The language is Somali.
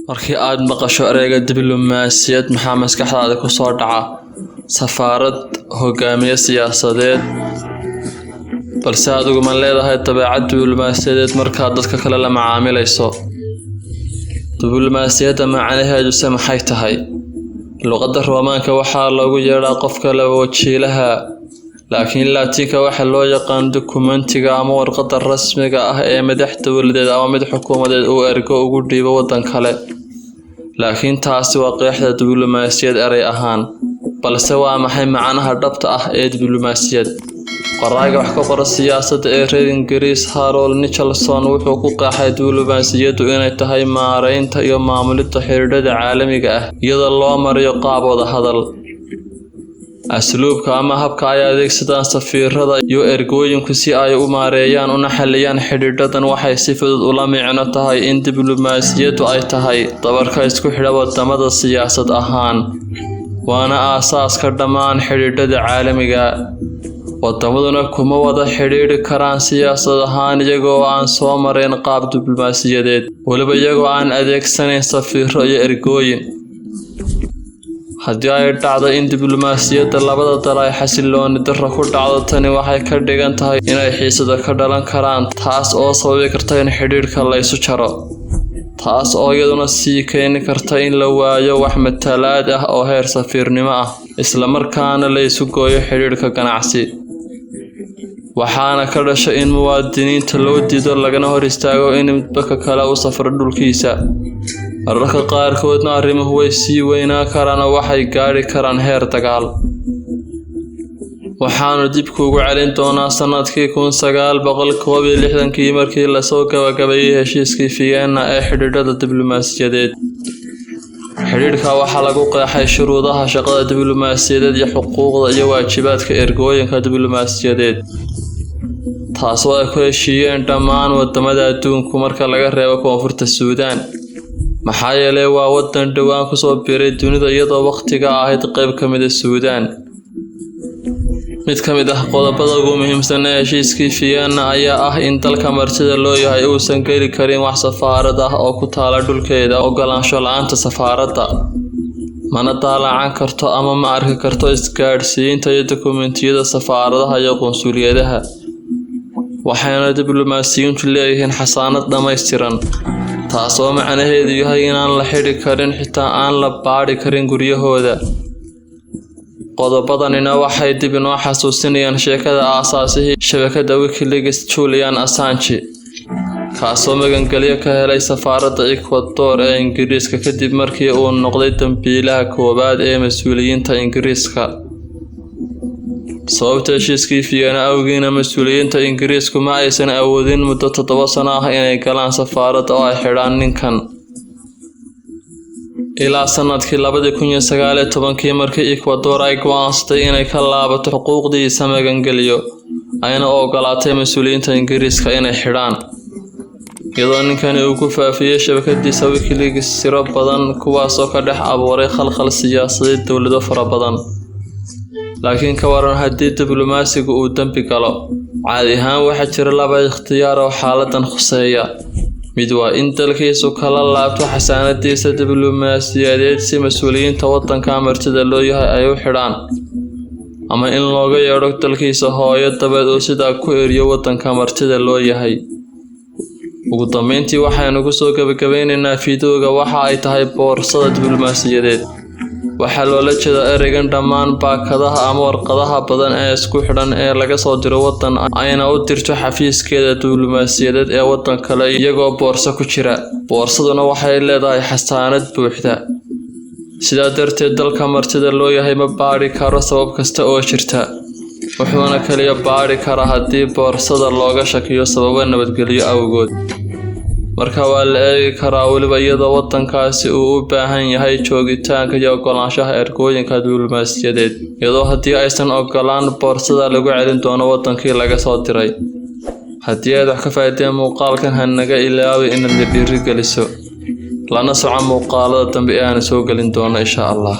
Markii aad maqasho ereyga diblumaasiyad, maxaa maskaxdaada ku soo dhaca? Safaarad, hogaamiye siyaasadeed? Balse adigu ma leedahay dabeecad diblumaasiyadeed markaad dadka kale la macaamilayso? Diblumaasiyadda macnaheeduse maxay tahay? Luqadda Roomaanka waxaa loogu yeedhaa qofka laba-wajiilaha, laakiin Laatinka waxaa loo yaqaan dukumeentiga ama warqadda rasmiga ah ee madax dowladeed ama mid xukuumadeed uu ergo ugu dhiibo waddan kale. Laakiin taasi waa qeexida diblumaasiyad eray ahaan. Balse waa maxay macnaha dhabta ah ee diblumaasiyad? Qoraaga wax ka qora siyaasadda ee reer Ingiriis Harold Nicolson wuxuu ku qeexay diblumaasiyaddu inay tahay maaraynta iyo maamulidda xidhiidhada caalamiga ah iyadoo loo marayo qaab wada hadal. Asluubka ama habka ay adeegsadaan safiirada iyo ergooyinku si ay u maareeyaan una xalliyaan xidhiidhadan waxay si fudud ula micno tahay in diblumaasiyaddu ay tahay dabarka isku xidha wadamada siyaasad ahaan, waana aasaaska dhammaan xidhiidhada caalamiga. Wadamaduna kuma wada xidhiidhi karaan siyaasad ahaan iyagoo aan soo marin qaab diblumaasiyadeed, weliba iyagoo aan adeegsanayn safiirro iyo ergooyin. Haddii ay dhacdo in diblumaasiyadda labada dal ay xasillooni darro ku dhacdo, tani waxay ka dhigan tahay inay xiisado ka dhalan karaan, taas oo sababi karta in xidhiidhka la isu jaro, taas oo iyaduna sii keeni karta in la waayo wax matalaad ah oo heer safiirnimo ah, isla markaana la isu gooyo xidhiidhka ganacsi. Waxaana ka dhasha in muwaadiniinta loo diido lagana hor istaago in midba ka kale u safro dhulkiisa. Mararka qaarkoodna arrimuhu way sii weynaan karaan oo waxay gaadhi karaan heer dagaal. Waxaanu dib kuugu celin doonaa sanadkii 1961 markii la soo gabagabeeyay heshiiskii Vienna ee xidhiidhada diblumaasiyadeed. Xidhiidhka waxaa lagu qeexay shuruudaha shaqada diblumaasiyadeed iyo xuquuqda iyo waajibaadka ergooyinka diblumaasiyadeed, taasoo ay ku heshiiyeen dhammaan wadamada adduunku marka laga reebo Koonfurta Suudaan. Maxaa yeelay waa wadan dhowaan ku soo biiray dunida iyadoo wakhtigaa ahayd qayb ka mid ah Suudaan. Mid ka mid ah qodobada ugu muhiimsan ee heshiiskii Vienna ayaa ah in dalka martida loo yahay uusan geli karin wax safaarad ah oo ku taala dhulkeeda ogolaansho la'aanta safaaradda, mana daalacan karto ama ma arki karto isgaadhsiinta iyo dukumeentiyada safaaradaha iyo qunsuliyadaha. Waxayna diblumaasiyiintu leeyihiin xasaanad dhammaystiran, taas oo macnaheedu yahay inaan la xidhi karin xitaa aan la baadhi karin guryahooda. Qodobadanina waxay dib inoo xasuusinayaan sheekada aasaasihii shabakadda WikiLeaks Julian Assange, kaasoo magangelyo ka helay safaaradda Ecuador ee Ingiriiska kadib markii uu noqday dambiilaha koowaad ee mas'uuliyiinta Ingiriiska. Sababta heshiiskii Vienna awgiina mas'uuliyiinta Ingiriisku ma aysan awoodin muddo 7 sano ah inay galaan safaaradda oo ay xidhaan ninkan. Ilaa sanadkii 2019 markii Ecuador ay go'aansatay inay ka laabato xuquuqdiisa magangelyo, ayna u ogolaatay mas'uuliyiinta Ingiriiska inay xidhaan. Iyadoo ninkani uu ku faafiyay shabakadiisa WikiLeaks siro badan, kuwaasoo ka dhex abuuray khalkhal siyaasadeed dowlado fara badan. Laakiin ka waran haddii diblumaasigu uu dembi galo? Caadi ahaan waxaa jira laba ikhtiyaar oo xaaladdan khuseeya. Mid waa in dalkiisu kala laabto xasaanadiisa diblumaasiyadeed si mas'uuliyiinta waddanka martida loo yahay ay u xidhaan, ama in looga yeedho dalkiisa hooyo dabeed uu sidaa ku eryo waddanka martida loo yahay. Ugu dambeyntii waxaynu ku soo gabagabeynaynaa fiidiyowga waxa ay tahay boorsada diblumaasiyadeed. Waxaa loola jeedaa ereygan dhammaan baakadaha ama warqadaha badan ee isku xidhan ee laga soo diro waddan ayna u dirto xafiiskeeda diblumaasiyadeed ee waddan kale iyagoo boorso ku jira. Boorsaduna waxay leedahay xasaanad buuxda. Sidaa darteed dalka martida loo yahay ma baadhi karo sabab kasta oo jirta, wuxuuna kaliya baadhi karaa haddii boorsada looga shakiyo sababo nabadgelyo awgood. Marka waa la eegi karaa weliba iyadoo waddankaasi uu u baahan yahay joogitaanka iyo ogolaanshaha ergooyinka diblumaasiyadeed, iyadoo haddii aysan ogolaan boorsada lagu celin doono waddankii laga soo diray. Haddii aad wax ka faa'iideen muuqaalkan, ha naga ilaawi inaad na dhiirigeliso. Lana soco muuqaalada dambe ee aanu soo gelin doono insha Allah.